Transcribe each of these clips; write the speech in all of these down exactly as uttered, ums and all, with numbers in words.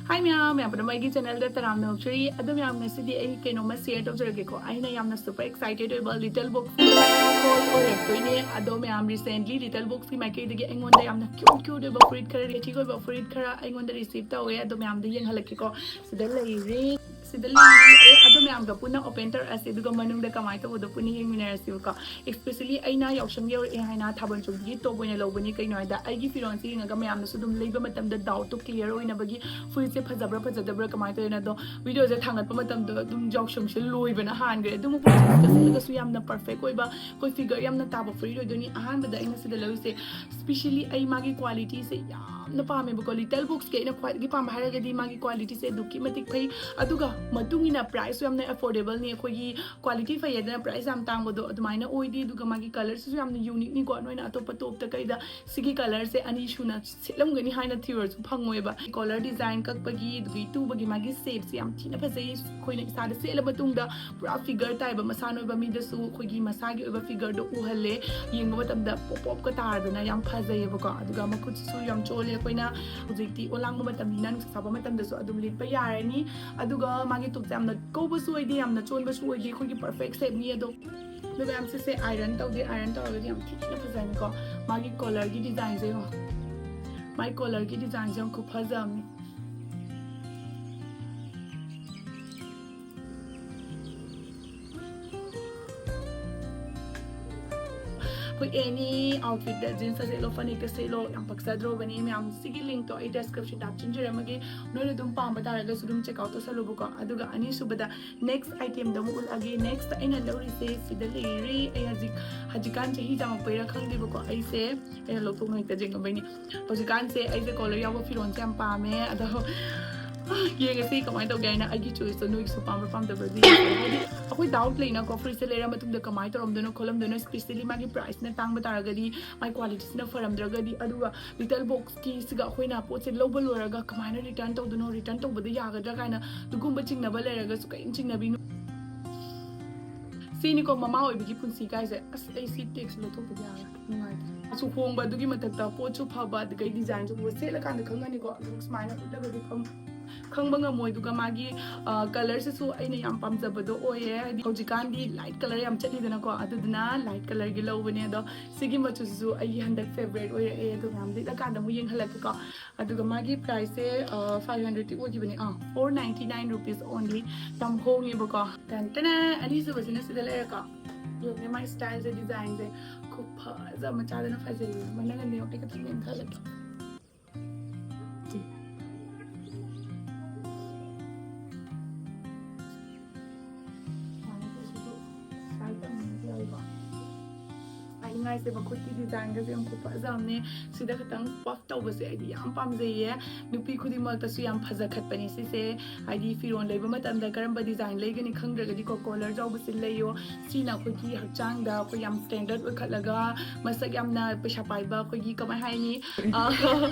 Hi ꯃꯌꯥꯝ, ꯃꯌꯥꯝ ꯄꯨꯝꯅꯃꯛ ꯑꯩꯒꯤ ꯆꯦꯅꯦꯜꯗ ꯇꯔꯥꯝꯅ ꯑꯣꯛꯆꯔꯤ꯫ ꯑꯗꯣ ꯃꯌꯥꯝ, ꯉꯁꯤꯗꯤ ꯑꯩ ꯀꯩꯅꯣꯝꯃ ꯁꯤꯌꯔ ꯇꯧꯖꯔꯒꯦꯀꯣ꯫ ꯑꯩꯅ ꯌꯥꯝꯅ ꯁꯨꯄꯔ ꯑꯦꯛꯁꯥꯏꯇꯦꯗ ꯑꯣꯏꯕ ꯂꯤꯇꯜ ꯕꯣꯛꯁ ꯍꯣꯜ ꯑꯣꯏꯔꯛꯇꯣꯏꯅꯦ꯫ ꯑꯗꯣ ꯃꯌꯥꯝ, ꯔꯤꯁꯦꯟꯠꯂꯤ ꯂꯤꯇꯜ ꯕꯣꯛꯁꯀꯤ ꯃꯥꯏꯀꯩꯗꯒꯤ ꯑꯩꯉꯣꯟꯗ ꯌꯥꯝꯅ ꯀ꯭ꯌꯨꯠ ꯀ꯭ꯌꯨꯠ ꯑꯣꯏꯕ ꯐꯨꯔꯤꯠ ꯈꯔ, ꯔꯦꯇꯤꯛ ꯑꯣꯏꯕ ꯐꯨꯔꯤꯠ ꯈꯔ ꯑꯩꯉꯣꯟꯗ ꯔꯤꯁꯤꯞ ꯇꯧꯋꯦ꯫ ꯑꯗꯣ ꯃꯌꯥꯝꯗ ꯌꯦꯡꯍꯜꯂꯛꯀꯦꯀꯣ꯫ ꯁꯤꯗ ꯂꯩꯔꯦ, ꯁꯤꯗ ꯂꯩꯔꯦ꯫ ꯑꯗꯣ ꯃꯌꯥꯝꯒ ꯄꯨꯟꯅ ꯑꯣꯄꯦꯟ ꯇꯧꯔꯛꯑꯁꯤ, ꯑꯗꯨꯒ ꯃꯅꯨꯡꯗ ꯀꯃꯥꯏꯅ ꯇꯧꯕꯗꯣ ꯄꯨꯟꯅ ꯌꯦꯡꯃꯤꯟꯅꯔꯁꯤꯕꯀꯣ꯫ Especially ꯑꯩꯅ ꯌꯥꯎꯁꯪ ꯌꯧꯔꯛꯑꯦ ꯍꯥꯏꯅ ꯊꯥꯕꯜ ꯆꯣꯡꯕꯤꯒꯤ ꯇꯣꯞ ꯑꯣꯏꯅ ꯂꯧꯕꯅꯤ꯫ ꯀꯩꯅꯣ ꯍꯥꯏꯗ, ꯑꯩꯒꯤ ꯐꯤꯔꯣꯜꯁꯦ ꯌꯦꯡꯉꯒ ꯃꯌꯥꯝꯅꯁꯨ ꯑꯗꯨꯝ ꯂꯩꯕ ꯃꯇꯝꯗ ꯗꯥꯎꯠꯇꯣ ꯀ꯭ꯂꯤꯌꯥꯔ ꯑꯣꯏꯅꯕꯒꯤ ꯐꯨꯔꯤꯠꯁꯦ ꯐꯖꯕ꯭ꯔꯥ ꯐꯖꯗꯕ꯭ꯔꯥ ꯀꯃꯥꯏꯅ ꯇꯧꯋꯦꯅ꯫ ꯑꯗꯣ ꯚꯤꯗꯤꯑꯣꯁꯦ ꯊꯥꯡꯒꯠꯄ ꯃꯇꯝꯗ ꯑꯗꯨꯝ ꯌꯥꯎꯁꯪꯁꯦ ꯂꯣꯏꯕꯅ ꯍꯥꯟꯈ꯭ꯔꯦ꯫ ꯑꯗꯨꯝ ꯐꯨꯔꯤꯠꯁꯦ ꯆꯠꯂꯒꯁꯨ ꯌꯥꯝꯅ ꯄꯔꯐꯦꯛ ꯑꯣꯏꯕ, ꯑꯩꯈꯣꯏ ꯐꯤꯒꯔ ꯌꯥꯝꯅ ꯇꯥꯕ ꯐꯨꯔꯤꯠ ꯑꯣꯏꯗꯣꯏꯅꯤ꯫ ꯑꯍꯥꯟꯕꯗ ꯑꯩꯅ ꯁꯤꯗ ꯂꯧꯔꯤꯁꯦ, especially ꯑꯩ ꯃꯥꯒꯤ ꯀ꯭ꯋꯥꯂꯤꯇꯤꯁꯦ ꯌꯥꯝꯅ ꯄꯥꯝꯃꯦꯕꯀꯣ꯫ ꯂꯤꯇꯜ ꯕꯣꯛꯁꯀꯤ ꯑꯩꯅ ꯈ꯭ꯋꯥꯏꯗꯒꯤ ꯄꯥꯝꯕ ꯍꯥꯏꯔꯒꯗꯤ ꯃꯥꯒꯤ ꯀ꯭ꯋꯥꯂꯤꯇꯤꯁꯦ ꯑꯗꯨꯛꯀꯤ ꯃꯇꯤꯛ ꯐꯩ, ꯑꯗꯨꯒ ꯃꯇꯨꯡ ꯏꯟꯅ ꯄ꯭ꯔꯥꯏꯁꯁꯨ ꯌꯥꯝꯅ ꯑꯦꯐꯣꯔꯗꯦꯕꯜꯅꯤ꯫ ꯑꯩꯈꯣꯏꯒꯤ ꯀ꯭ꯋꯥꯂꯤꯇꯤ ꯐꯩ ꯍꯥꯏꯗꯅ ꯄ꯭ꯔꯥꯏꯁ ꯌꯥꯝ ꯇꯥꯡꯕꯗꯣ ꯑꯗꯨꯃꯥꯏꯅ ꯑꯣꯏꯗꯦ꯫ ꯑꯗꯨꯒ ꯃꯥꯒꯤ ꯀꯂꯔꯁꯤꯁꯨ ꯌꯥꯝꯅ ꯌꯨꯅꯤꯛꯅꯤꯀꯣ꯫ ꯅꯣꯏꯅ ꯑꯇꯣꯞꯄ ꯇꯣꯞꯇ ꯀꯩꯗ ꯁꯤꯒꯤ ꯀꯂꯔꯁꯦ ꯑꯅꯤ ꯁꯨꯅ ꯁꯦꯠꯂꯝꯒꯅꯤ ꯍꯥꯏꯅ ꯊꯤꯔꯁꯨ ꯐꯪꯉꯣꯏꯕ꯫ ꯀꯣꯂꯔ ꯗꯤꯖꯥꯏꯟ ꯀꯛꯄꯒꯤ, ꯑꯗꯨꯒꯤ ꯇꯨꯕꯒꯤ ꯃꯥꯒꯤ ꯁꯦꯞꯁꯦ ꯌꯥꯝ ꯊꯤꯅ ꯐꯖꯩ꯫ ꯑꯩꯈꯣꯏꯅ ꯏꯁꯥꯗ ꯁꯦꯠꯂ ꯃꯇꯨꯡꯗ ꯄꯨꯔꯥ ꯐꯤꯒꯔ ꯇꯥꯏꯕ, ꯃꯁꯥ ꯅꯣꯏꯕ ꯃꯤꯗꯁꯨ ꯑꯩꯈꯣꯏꯒꯤ ꯃꯁꯥꯒꯤ ꯑꯣꯏꯕ ꯐꯤꯒꯔꯗꯣ ꯎꯍꯜꯂꯦ꯫ ꯌꯦꯡꯕ ꯃꯇꯝꯗ ꯄꯣꯞ ꯄꯣꯞꯀ ꯇꯥꯔꯗꯅ ꯌꯥꯝ ꯐꯖꯩꯌꯦꯕꯀꯣ꯫ ꯑꯗꯨꯒ ꯃꯈꯨꯠꯁꯤꯁꯨ ꯌꯥꯝ ꯆꯣꯜꯂꯦ꯫ ꯑꯩꯈꯣꯏꯅ ꯍꯧꯖꯤꯛꯇꯤ ꯑꯣꯂꯥꯡꯕ ꯃꯇꯝꯅꯤꯅ ꯅꯨꯡꯁꯥ ꯁꯥꯕ ꯃꯇꯝꯗꯁꯨ ꯑꯗꯨꯝ ꯂꯤꯠꯄ ꯌꯥꯔꯅꯤ꯫ ꯑꯗꯨꯒ ꯃꯥꯒꯤ ꯇꯨꯞꯁꯦ ꯌꯥꯝꯅ ꯀꯧꯕꯁꯨ ꯑꯣꯏꯗꯦ, ꯌꯥꯝꯅ ꯆꯣꯟꯕꯁꯨ ꯑꯣꯏꯗꯦ꯫ ꯑꯩꯈꯣꯏꯒꯤ ꯄꯔꯐꯦꯛ ꯁꯦꯞꯅꯤ ꯑꯗꯣ꯫ ꯑꯗꯨꯒ ꯌꯥꯝ ꯁꯤꯁꯦ ꯑꯥꯏꯔꯟ ꯇꯧꯗꯦ, ꯑꯥꯏꯔꯟ ꯇꯧꯔꯒꯗꯤ ꯌꯥꯝ ꯊꯤꯅ ꯐꯖꯅꯤꯀꯣ꯫ ꯃꯥꯒꯤ ꯀꯣꯂꯔꯒꯤ ꯗꯤꯖꯥꯏꯟꯁꯦ ꯌꯦꯡꯉꯣ, ꯃꯥꯒꯤ ꯀꯣꯂꯔꯒꯤ ꯗꯤꯖꯥꯏꯟꯁꯦ ꯌꯥꯝ ꯈꯨꯐꯖ ꯑꯃꯅꯤ꯫ ꯑꯩꯈꯣꯏ ꯑꯦꯅꯤ ꯑꯥꯎꯠꯐꯤꯠꯇ, ꯖꯤꯟꯁꯇ ꯁꯦꯠꯂꯣ, ꯐꯅꯦꯛꯇ ꯁꯦꯠꯂꯣ, ꯌꯥꯝ ꯄꯛꯆꯗ꯭ꯔꯣꯕꯅꯤ ꯃꯌꯥꯝ꯫ ꯁꯤꯒꯤ ꯂꯤꯡꯛꯇꯣ ꯑꯩ ꯗꯦꯁꯀ꯭ꯔꯤꯞꯁꯟꯗ ꯍꯥꯞꯆꯤꯟꯖꯔꯝꯃꯒꯦ, ꯅꯣꯏꯅ ꯑꯗꯨꯝ ꯄꯥꯝꯕ ꯇꯥꯔꯒꯁꯨ ꯑꯗꯨꯝ ꯆꯦꯛ ꯑꯥꯎꯠ ꯇꯧꯁꯜꯂꯨꯕꯀꯣ꯫ ꯑꯗꯨꯒ ꯑꯅꯤꯁꯨꯕꯗ ꯅꯦꯛꯁ ꯑꯥꯏꯇꯦꯝꯗ ꯑꯃꯨꯛ ꯎꯠꯂꯛꯑꯒꯦ꯫ ꯅꯦꯛꯁꯇ ꯑꯩꯅ ꯂꯧꯔꯤꯁꯦ ꯁꯤꯗ ꯂꯩꯔꯦ꯫ ꯑꯩ ꯍꯧꯖꯤꯛ, ꯍꯧꯖꯤꯛꯀꯥꯟ ꯆꯍꯤ ꯌꯥꯝꯃꯛꯄꯩꯔꯥ ꯈꯪꯗꯦꯕꯀꯣ, ꯑꯩꯁꯦ, ꯑꯩꯅ ꯂꯧꯊꯣꯛ ꯍꯦꯛꯇ ꯌꯦꯡꯉꯝꯕꯩꯅꯤ꯫ ꯍꯧꯖꯤꯛꯀꯥꯟꯁꯦ ꯑꯩꯁꯦ ꯀꯣꯂꯔ ꯌꯥꯎꯕ ꯐꯤꯔꯣꯜꯁꯦ ꯌꯥꯝ ꯄꯥꯝꯃꯦ꯫ ꯑꯗꯣ ꯌꯦꯡꯉꯁꯤ ꯀꯃꯥꯏꯅ ꯇꯧꯒꯦ ꯍꯥꯏꯅ, ꯑꯩꯒꯤ ꯆꯣꯏꯁꯇꯣ ꯅꯣꯏꯒꯤꯁꯨ ꯄꯥꯝꯕ꯭ꯔꯥ ꯄꯥꯝꯗꯕ꯭ꯔꯗꯤ ꯌꯦꯡꯉꯁꯤ꯫ ꯍꯥꯏꯗꯤ ꯑꯩꯈꯣꯏ ꯗꯥꯎꯠ ꯂꯩꯅꯀꯣ, ꯐꯨꯔꯤꯠꯁꯦ ꯂꯩꯔ ꯃꯇꯨꯡꯗ ꯀꯃꯥꯏꯅ ꯇꯧꯔꯝꯗꯣꯏꯅꯣ ꯈꯣꯠꯂꯝꯗꯣꯏꯅꯣ, especially ꯃꯥꯒꯤ ꯄ꯭ꯔꯥꯏꯁꯅ ꯇꯥꯡꯕ ꯇꯥꯔꯒꯗꯤ, ꯃꯥꯒꯤ ꯀ꯭ꯋꯥꯂꯤꯇꯤꯁꯤꯅ ꯐꯔꯝꯗ꯭ꯔꯒꯗꯤ, ꯑꯗꯨꯒ ꯂꯤꯇꯜ ꯕꯣꯛꯁꯀꯤ ꯁꯤꯒ ꯑꯩꯈꯣꯏꯅ ꯄꯣꯠꯁꯦ ꯂꯧꯕ ꯂꯣꯏꯔꯒ ꯀꯃꯥꯏꯅ ꯔꯤꯇꯔꯟ ꯇꯧꯗꯣꯏꯅꯣ, ꯔꯤꯇꯔꯟ ꯇꯧꯕꯗ ꯌꯥꯒꯗ꯭ꯔꯥ ꯀꯥꯏꯅ ꯑꯗꯨꯒꯨꯝꯕ ꯆꯤꯡꯅꯕ ꯂꯩꯔꯒꯁꯨ ꯀꯔꯤꯝ ꯆꯤꯡꯅꯕꯤꯅꯨ꯫ ꯁꯤꯅꯤꯀꯣ ꯃꯃꯥ ꯑꯣꯏꯕꯒꯤ ꯄꯨꯟꯁꯤ ꯀꯥꯏꯁꯦ꯫ ꯑꯁ, ꯑꯩ ꯁꯤ ꯇꯦꯛꯁ ꯂꯧꯊꯣꯛꯇꯕ ꯌꯥꯔꯣꯏ, ꯅꯨꯡꯉꯥꯏꯇꯦ꯫ ꯁꯨ ꯍꯣꯡꯕ, ꯑꯗꯨꯒꯤ ꯃꯊꯛꯇ ꯄꯣꯠꯁꯨ ꯐꯕ, ꯑꯗꯨꯒ ꯗꯤꯖꯥꯏꯟꯁꯨ ꯐꯕ, ꯁꯦꯠꯂꯀꯥꯟꯗ ꯈꯪꯒꯅꯤꯀꯣ꯫ ꯑꯗꯨ ꯁꯨꯃꯥꯏꯅ ꯎꯠꯂꯒꯗꯤ ꯈꯪ- ꯈꯪꯕ ꯉꯝꯃꯣꯏ꯫ ꯑꯗꯨꯒ ꯃꯥꯒꯤ ꯀꯂꯔꯁꯤꯁꯨ ꯑꯩꯅ ꯌꯥꯝ ꯄꯥꯝꯖꯕꯗꯣ ꯑꯣꯏꯌꯦ꯫ ꯍꯥꯏꯗꯤ ꯍꯧꯖꯤꯛꯀꯥꯟꯗꯤ ꯂꯥꯏꯠ ꯀꯂꯔ ꯌꯥꯝ ꯆꯠꯂꯤꯗꯅꯀꯣ, ꯑꯗꯨꯗꯨꯅ ꯂꯥꯏꯠ ꯀꯂꯔꯒꯤ ꯂꯧꯕꯅꯦ꯫ ꯑꯗꯣ ꯁꯤꯒꯤ ꯃꯆꯨꯁꯤꯁꯨ ꯑꯩꯒꯤ ꯍꯟꯗꯛ ꯐꯦꯕꯔꯦꯠ ꯑꯣꯏꯔꯛꯑꯦ꯫ ꯑꯗꯣ ꯃꯌꯥꯝ ꯂꯤꯠꯂꯀꯥꯟꯗ ꯑꯃꯨꯛ ꯌꯦꯡꯍꯜꯂꯛꯀꯦꯀꯣ꯫ ꯑꯗꯨꯒ ꯃꯥꯒꯤ ꯄ꯭ꯔꯥꯏꯁꯁꯦ ꯐꯥꯏꯚ ꯍꯟꯗ꯭ꯔꯦꯗꯇꯤ ꯑꯣꯏꯈꯤꯕꯅꯦ꯫ ꯑꯥ, four ninety nine rupees only꯫ ꯌꯥꯝ ꯍꯣꯡꯉꯦꯕꯀꯣ꯫ ꯇꯟꯇꯅ ꯑꯅꯤꯁꯨꯕꯁꯤꯅ ꯁꯤꯗ ꯂꯩꯔꯦꯀꯣ꯫ ꯌꯦꯡꯉꯦ ꯃꯥꯏ ꯁ꯭ꯇꯥꯏꯜꯁꯦ, ꯗꯤꯖꯥꯏꯟꯁꯦ ꯈꯨꯐꯖ ꯑꯃ꯫ ꯆꯥꯗꯅ ꯐꯖꯩꯌꯦ꯫ ꯃꯅꯪꯒꯟꯗ ꯌꯦꯡꯉꯣ, ꯑꯩ ꯈꯛꯇꯪ ꯌꯦꯡꯊꯔꯒꯦ꯫ ꯍꯥꯏꯅꯤꯡꯉꯥꯏꯁꯦ ꯃꯈꯨꯠꯀꯤ ꯗꯤꯖꯥꯏꯟꯒꯁꯦ ꯌꯥꯝ ꯈꯨꯐꯖ ꯑꯃꯅꯦ꯫ ꯁꯤꯗ ꯈꯤꯇꯪ ꯄꯐ ꯇꯧꯕꯁꯦ ꯑꯩꯗꯤ ꯌꯥꯝ ꯄꯥꯝꯖꯩꯌꯦ꯫ ꯅꯨꯄꯤ ꯈꯨꯗꯤꯡꯃꯛꯇꯁꯨ ꯌꯥꯝ ꯐꯖꯈꯠꯄꯅꯤ ꯁꯤꯁꯦ꯫ ꯍꯥꯏꯗꯤ ꯐꯤꯔꯣꯜ ꯂꯩꯕ ꯃꯇꯝꯗ ꯀꯔꯝꯕ ꯗꯤꯖꯥꯏꯟ ꯂꯩꯒꯅꯤ ꯈꯪꯗ꯭ꯔꯒꯗꯤꯀꯣ, ꯀꯣꯂꯔ ꯌꯥꯎꯕꯁꯦ ꯂꯩꯌꯣ꯫ ꯁꯤꯅ ꯑꯩꯈꯣꯏꯒꯤ ꯍꯛꯆꯥꯡꯗ ꯑꯩꯈꯣꯏ ꯌꯥꯝ ꯁ꯭ꯇꯦꯟꯗꯔꯠ ꯑꯣꯏꯈꯠꯂꯒ ꯃꯁꯛ ꯌꯥꯝꯅ ꯄꯩꯁꯥ ꯄꯥꯏꯕ, ꯑꯩꯈꯣꯏꯒꯤ ꯀꯃꯥꯏ ꯍꯥꯏꯅꯤ, ꯑ,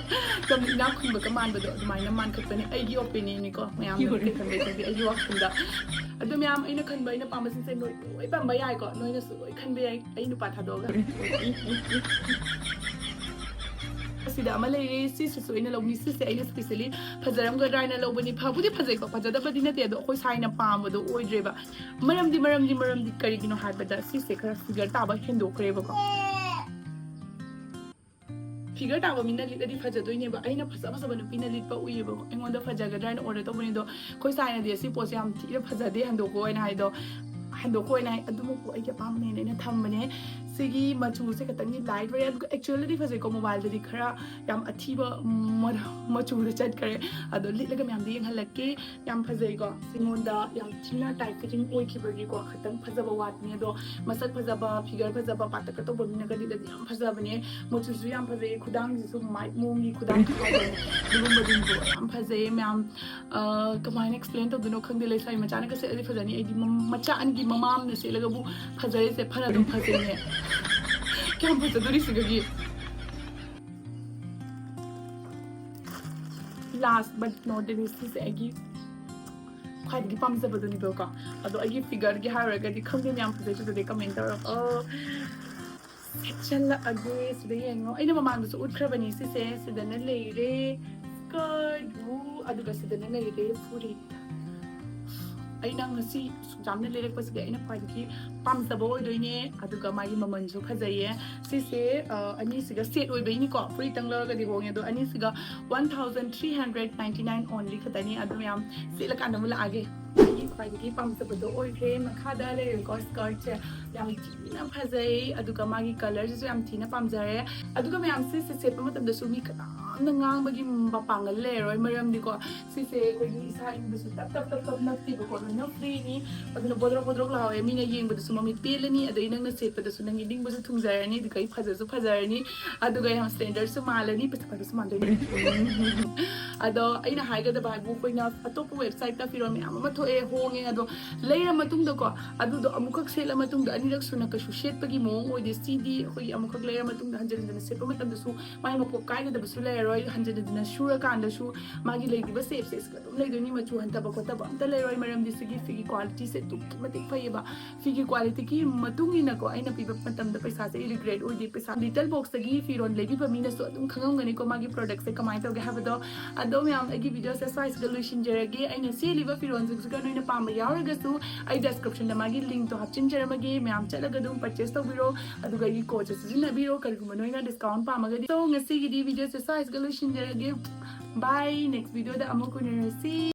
ꯌꯥꯝ ꯏꯅꯥꯛ ꯈꯨꯟꯕꯒ ꯃꯥꯟꯕꯗꯣ ꯑꯗꯨꯃꯥꯏꯅ ꯃꯥꯟꯈꯠꯄꯅꯦ꯫ ꯑꯩꯒꯤ ꯑꯣꯄꯤꯅꯤꯌꯟꯅꯤꯀꯣ, ꯃꯌꯥꯝꯅ ꯀꯩ ꯈꯟꯕ ꯈꯪꯗꯦ, ꯑꯩꯒꯤ ꯋꯥꯈꯜꯗ꯫ ꯑꯗꯣ ꯃꯌꯥꯝ, ꯑꯩꯅ ꯈꯟꯕ, ꯑꯩꯅ ꯄꯥꯝꯕꯁꯤꯡꯁꯦ ꯅꯣꯏ ꯂꯣꯏ ꯄꯥꯝꯕ ꯌꯥꯏꯀꯣ, ꯅꯣꯏꯅꯁꯨ ꯂꯣꯏ ꯈꯟꯕ ꯌꯥꯏ, ꯑꯩ ꯅꯨꯄꯥ ꯊꯥꯗꯣꯛꯑꯒ꯫ ꯑꯁꯤꯗ ꯑꯃ ꯂꯩꯔꯦ, ꯁꯤꯁꯤꯁꯨ ꯑꯩꯅ ꯂꯧꯅꯤ꯫ ꯁꯤꯁꯦ ꯑꯩꯅ ꯁ꯭ꯄꯦꯁꯦꯜꯂꯤ ꯐꯖꯔꯝꯒꯗ꯭ꯔꯥ ꯍꯥꯏꯅ ꯂꯧꯕꯅꯤ꯫ ꯐꯕꯨꯗꯤ ꯐꯖꯩꯀꯣ, ꯐꯖꯗꯕꯗꯤ ꯅꯠꯇꯦ, ꯑꯗꯣ ꯑꯩꯈꯣꯏ ꯁꯥꯏꯅ ꯄꯥꯝꯕꯗꯣ ꯑꯣꯏꯗ꯭ꯔꯦꯕ꯫ ꯃꯔꯝꯗꯤ, ꯃꯔꯝꯗꯤ, ꯃꯔꯝꯗꯤ ꯀꯔꯤꯒꯤꯅꯣ ꯍꯥꯏꯕꯗ ꯁꯤꯁꯦ ꯈꯔ ꯐꯤꯒꯔ ꯇꯥꯕ ꯍꯦꯟꯗꯣꯛꯈ꯭ꯔꯦꯕꯀꯣ꯫ ꯐꯤꯒꯔ ꯇꯥꯕ ꯃꯤꯅ ꯂꯤꯠꯂꯗꯤ ꯐꯖꯗꯣꯏꯅꯦꯕ꯫ ꯑꯩꯅ ꯐꯖ ꯐꯖꯕ ꯅꯨꯄꯤꯅ ꯂꯤꯠꯄ ꯎꯏꯌꯦꯕꯀꯣ, ꯑꯩꯉꯣꯟꯗ ꯐꯖꯒꯗ꯭ꯔꯥ ꯍꯥꯏꯅ ꯑꯣꯔꯗꯔ ꯇꯧꯕꯅꯦ꯫ ꯑꯗꯣ ꯑꯩꯈꯣꯏ ꯁꯥꯏꯅꯗꯤ ꯑꯁꯤ ꯄꯣꯠꯁꯦ ꯌꯥꯝ ꯊꯤꯅ ꯐꯖꯗꯦ, ꯍꯟꯗꯣꯛꯀꯣ ꯍꯥꯏꯅ ꯍꯥꯏꯗꯣ, ꯍꯟꯗꯣꯛꯀꯣ ꯍꯥꯏꯅ ꯍꯥꯏ꯫ ꯑꯗꯨꯃꯛꯄꯨ ꯑꯩꯒꯤ ꯑꯄꯥꯝꯕꯅꯦꯅ ꯑꯩꯅ ꯊꯝꯕꯅꯦ꯫ ꯁꯤꯒꯤ ꯃꯆꯨꯁꯦ ꯈꯤꯇꯪꯗꯤ ꯂꯥꯏꯠ ꯑꯣꯏꯌꯦ, ꯑꯗꯨꯒ ꯑꯦꯛꯆꯨꯋꯦꯜꯗꯤ ꯐꯖꯩꯀꯣ, ꯃꯣꯕꯥꯏꯜꯗꯗꯤ ꯈꯔ ꯌꯥꯝ ꯑꯊꯤꯕ ꯃ-, ꯃꯆꯨꯗ ꯆꯠꯈ꯭ꯔꯦ꯫ ꯑꯗꯣ ꯂꯤꯠꯂꯒ ꯃꯌꯥꯝꯗ ꯌꯦꯡꯍꯜꯂꯛꯀꯦ꯫ ꯌꯥꯝ ꯐꯖꯩꯀꯣ꯫ ꯑꯩꯉꯣꯟꯗ ꯌꯥꯝ ꯊꯤꯅ ꯇꯥꯏꯠ ꯐꯤꯠꯇꯤꯡ ꯑꯣꯏꯈꯤꯕꯒꯤꯀꯣ, ꯈꯤꯇꯪ ꯐꯖꯕ ꯋꯥꯠꯄꯅꯦ꯫ ꯑꯗꯣ ꯃꯁꯛ ꯐꯖꯕ, ꯐꯤꯒꯔ ꯐꯖꯕ, ꯄꯥꯇꯛꯀ ꯇꯧꯕ ꯃꯤꯅꯒ ꯂꯤꯠꯂꯗꯤ ꯌꯥꯝ ꯐꯖꯕꯅꯦ꯫ ꯃꯆꯨꯁꯨ ꯌꯥꯝ ꯐꯖꯩ, ꯈꯨꯗꯥꯡꯁꯤꯁꯨ ꯃꯥꯏ ꯃꯣꯝꯒꯤ ꯈꯨꯗꯥꯡ ꯍꯥꯏꯗꯣꯏꯅꯦ, ꯑꯗꯨꯒꯨꯝꯕꯗꯨꯁꯨ ꯌꯥꯝ ꯐꯖꯩꯌꯦ ꯃꯌꯥꯝ꯫ ꯑ, ꯀꯃꯥꯏꯅ ꯑꯦꯛꯁꯄ꯭ꯂꯦꯟ ꯇꯧꯗꯣꯏꯅꯣ ꯈꯪꯗꯦ, ꯂꯩꯁꯥꯕꯤ ꯃꯆꯥꯅꯒ ꯁꯦꯠꯂꯗꯤ ꯐꯖꯅꯤ꯫ ꯑꯩꯗꯤ ꯃ-, ꯃꯆꯥ ꯑꯅꯤꯒꯤ ꯃꯃꯥ ꯑꯃꯅ ꯁꯦꯠꯂꯒꯕꯨ ꯐꯖꯔꯤꯁꯦ ꯐꯅ ꯑꯗꯨꯝ ꯐꯖꯩꯅꯦ꯫ ꯀꯌꯥꯝ ꯐꯖꯗꯣꯔꯤ ꯁꯤꯗꯒꯤ? Last but not the least, ꯁꯤꯁꯦ ꯑꯩꯒꯤ ꯈ꯭ꯋꯥꯏꯗꯒꯤ ꯄꯥꯝꯖꯕꯗꯨꯅꯦꯕꯀꯣ꯫ ꯑꯗꯣ ꯑꯩꯒꯤ ꯐꯤꯒꯔꯒꯤ ꯍꯥꯏꯔꯨꯔꯒꯗꯤ ꯈꯪꯗꯦ, ꯃꯌꯥꯝ ꯐꯖꯩ ꯐꯖꯗꯦ ꯀꯃꯦꯟ ꯇꯧꯔꯛꯑꯣ꯫ ꯆꯜꯂꯛꯑꯒꯦ꯫ ꯁꯤꯗ ꯌꯦꯡꯉꯣ, ꯑꯩꯅ ꯃꯃꯥꯡꯗꯁꯨ ꯎꯠꯈ꯭ꯔꯕꯅꯤ꯫ ꯁꯤꯁꯦ ꯁꯤꯗꯅ ꯂꯩꯔꯦ skirt ꯕꯨ, ꯑꯗꯨꯒ ꯁꯤꯗꯅ ꯂꯩꯔꯦ ꯐꯨꯔꯤꯠ꯫ ꯑꯩꯅ ꯉꯁꯤ ꯑꯁꯨꯛ ꯌꯥꯝꯅ ꯂꯩꯔꯛꯄꯁꯤꯗꯤ ꯑꯩꯅ ꯈ꯭ꯋꯥꯏꯗꯒꯤ ꯄꯥꯝꯖꯕ ꯑꯣꯏꯗꯣꯏꯅꯦ꯫ ꯑꯗꯨꯒ ꯃꯥꯒꯤ ꯃꯃꯜꯁꯨ ꯐꯖꯩꯌꯦ꯫ ꯁꯤꯁꯦ ꯑ, ꯑꯅꯤꯁꯤꯒ set ꯑꯣꯏꯕꯩꯅꯤꯀꯣ, ꯐꯨꯔꯤꯠꯇꯪ ꯂꯧꯔꯒꯗꯤ ꯍꯣꯡꯉꯦ, ꯑꯗꯣ ꯑꯅꯤꯁꯤꯒ one thousand three hundred ninety nine only ꯈꯛꯇꯅꯤ꯫ ꯑꯗꯨ ꯃꯌꯥꯝ ꯁꯦꯠꯂꯀꯥꯟꯗ ꯑꯃꯨꯛ ꯂꯥꯛꯑꯒꯦ꯫ ꯑꯩꯒꯤ ꯈ꯭ꯋꯥꯏꯗꯒꯤ ꯄꯥꯝꯖꯕꯗꯣ ꯑꯣꯏꯈ꯭ꯔꯦ꯫ ꯃꯈꯥꯗ ꯂꯩꯔꯦꯀꯣ, skirt ꯁꯦ ꯌꯥꯝ ꯊꯤꯅ ꯐꯖꯩ꯫ ꯑꯗꯨꯒ ꯃꯥꯒꯤ colour ꯁꯤꯁꯨ ꯌꯥꯝ ꯊꯤꯅ ꯄꯥꯝꯖꯔꯦ꯫ ꯑꯗꯨꯒ ꯃꯌꯥꯝ ꯁꯤꯁꯦ ꯁꯦꯠꯄ ꯃꯇꯝꯗꯁꯨ ꯃꯤ ꯀꯅꯥꯝꯅ ꯉꯥꯡꯕꯒꯤ ꯃꯄꯥꯡꯒꯜ ꯂꯩꯔꯔꯣꯏ, ꯃꯔꯝꯗꯤꯀꯣ ꯁꯤꯁꯦ ꯑꯩꯈꯣꯏꯒꯤ ꯏꯁꯥ ꯏꯪꯕꯁꯨ ꯇꯞ ꯇꯞ ꯇꯞ ꯇꯞ ꯅꯞꯇꯦꯕꯀꯣ, ꯂꯣꯏꯅ free ꯅꯤ꯫ ꯑꯗꯨꯅ ꯕꯣꯗ꯭ꯔꯣꯛ ꯕꯣꯗ꯭ꯔꯣꯛ ꯂꯥꯎꯋꯦ, ꯃꯤꯅ ꯌꯦꯡꯕꯗꯁꯨ ꯃꯃꯤꯠ ꯄꯦꯜꯂꯅꯤ, ꯑꯗꯩ ꯅꯪꯅ ꯁꯦꯠꯄꯗꯁꯨ ꯅꯪꯒꯤ ꯅꯤꯡꯕꯁꯨ ꯊꯨꯡꯖꯔꯅꯤ, ꯑꯗꯨꯒ ꯑꯩ ꯐꯖꯁꯨ ꯐꯖꯔꯅꯤ, ꯑꯗꯨꯒ ꯌꯥꯝ standard ꯁꯨ ꯃꯥꯜꯂꯅꯤ, ꯄꯩꯁꯥ ꯄꯥꯏꯕꯁꯨ ꯃꯥꯟꯗꯣꯏꯅꯤ꯫ ꯑꯗꯣ ꯑꯩꯅ ꯍꯥꯏꯒꯗꯕ ꯍꯥꯏꯕꯨ, ꯑꯩꯈꯣꯏꯅ ꯑꯇꯣꯞꯄ website ꯇ ꯐꯤꯔꯣꯜ ꯃꯌꯥꯝ ꯑꯃ ꯊꯣꯛꯑꯦ, ꯍꯣꯡꯉꯦ, ꯑꯗꯣ ꯂꯩꯔ ꯃꯇꯨꯡꯗꯀꯣ, ꯑꯗꯨꯗꯣ ꯑꯃꯨꯛꯈꯛ ꯁꯦꯠꯂ ꯃꯇꯨꯡꯗ ꯑꯅꯤꯔꯛ ꯁꯨꯅ ꯀꯩꯁꯨ ꯁꯦꯠꯄꯒꯤ ꯃꯑꯣꯡ ꯑꯣꯏꯗꯦ꯫ ꯁꯤꯗꯤ ꯑꯩꯈꯣꯏꯒꯤ ꯑꯃꯨꯛꯈꯛ ꯂꯩꯔ ꯃꯇꯨꯡꯗ ꯍꯟꯖꯤꯟ ꯍꯟꯖꯤꯟꯅ ꯁꯦꯠꯄ ꯃꯇꯝꯗꯁꯨ ꯃꯥꯒꯤ ꯃꯄꯣꯞ ꯀꯥꯏꯒꯗꯕꯁꯨ ꯂꯩꯔꯔꯣꯏ, ꯍꯟꯖꯤꯟ ꯍꯟꯖꯤꯟꯅ ꯁꯨꯔꯀꯥꯟꯗꯁꯨ ꯃꯥꯒꯤ ꯂꯩꯔꯤꯕ shape ꯁꯦ ꯑꯗꯨꯝ ꯂꯩꯗꯣꯏꯅꯤ, ꯃꯆꯨ ꯍꯟꯊꯕ ꯈꯣꯠꯊꯕ ꯑꯝꯇ ꯂꯩꯔꯣꯏ, ꯃꯔꯝꯗꯤ ꯁꯤꯒꯤ ꯐꯤꯒꯤ quality ꯁꯦ ꯑꯗꯨꯛꯀꯤ ꯃꯇꯤꯛ ꯐꯩꯌꯦꯕ꯫ ꯐꯤꯒꯤ quality ꯒꯤ ꯃꯇꯨꯡ ꯏꯟꯅꯀꯣ, ꯑꯩꯅ ꯄꯤꯕ ꯃꯇꯝꯗ ꯄꯩꯁꯥꯁꯦ ꯑꯩ regret ꯑꯣꯏꯗꯦ꯫ ꯄꯩꯁꯥ, Little Box ꯇꯒꯤ ꯐꯤꯔꯣꯜ ꯂꯩꯕꯤꯕ ꯃꯤꯅꯁꯨ ꯑꯗꯨꯝ ꯈꯪꯉꯝꯒꯅꯤꯀꯣ ꯃꯥꯒꯤ product ꯁꯦ ꯀꯃꯥꯏꯅ ꯇꯧꯒꯦ ꯍꯥꯏꯕꯗꯣ꯫ ꯑꯗꯣ ꯃꯌꯥꯝ, ꯑꯩꯒꯤ video ꯁꯦ ꯁ꯭ꯋꯥꯏꯁꯤꯗ ꯂꯣꯏꯁꯤꯟꯖꯔꯒꯦ꯫ ꯑꯩꯅ ꯁꯦꯠꯂꯤꯕ ꯐꯤꯔꯣꯜꯁꯤꯡꯁꯤꯒ ꯅꯣꯏꯅ ꯄꯥꯝꯕ ꯌꯥꯎꯔꯒꯁꯨ ꯑꯩ description ꯗ ꯃꯥꯒꯤ link ꯇꯣ ꯍꯥꯞꯆꯤꯟꯖꯔꯝꯃꯒꯦ, ꯃꯌꯥꯝ ꯆꯠꯂꯒ ꯑꯗꯨꯝ purchase ꯇꯧꯕꯤꯔꯣ꯫ ꯑꯗꯨꯒ ꯑꯩꯒꯤ code ꯁꯦ ꯁꯤꯖꯤꯟꯅꯕꯤꯔꯣ, ꯀꯔꯤꯒꯨꯝꯕ ꯅꯣꯏꯅ discount ꯄꯥꯝꯃꯒꯗꯤ꯫ So, ꯉꯁꯤꯒꯤꯗꯤ video ꯁꯦ ꯁ꯭ꯋꯥꯏꯁꯤꯗ ꯂꯣꯏꯁꯤꯟꯖꯔꯒꯦ꯫ Bye, next video ꯗ ꯑꯃꯨꯛ ꯎꯅꯔꯁꯤ꯫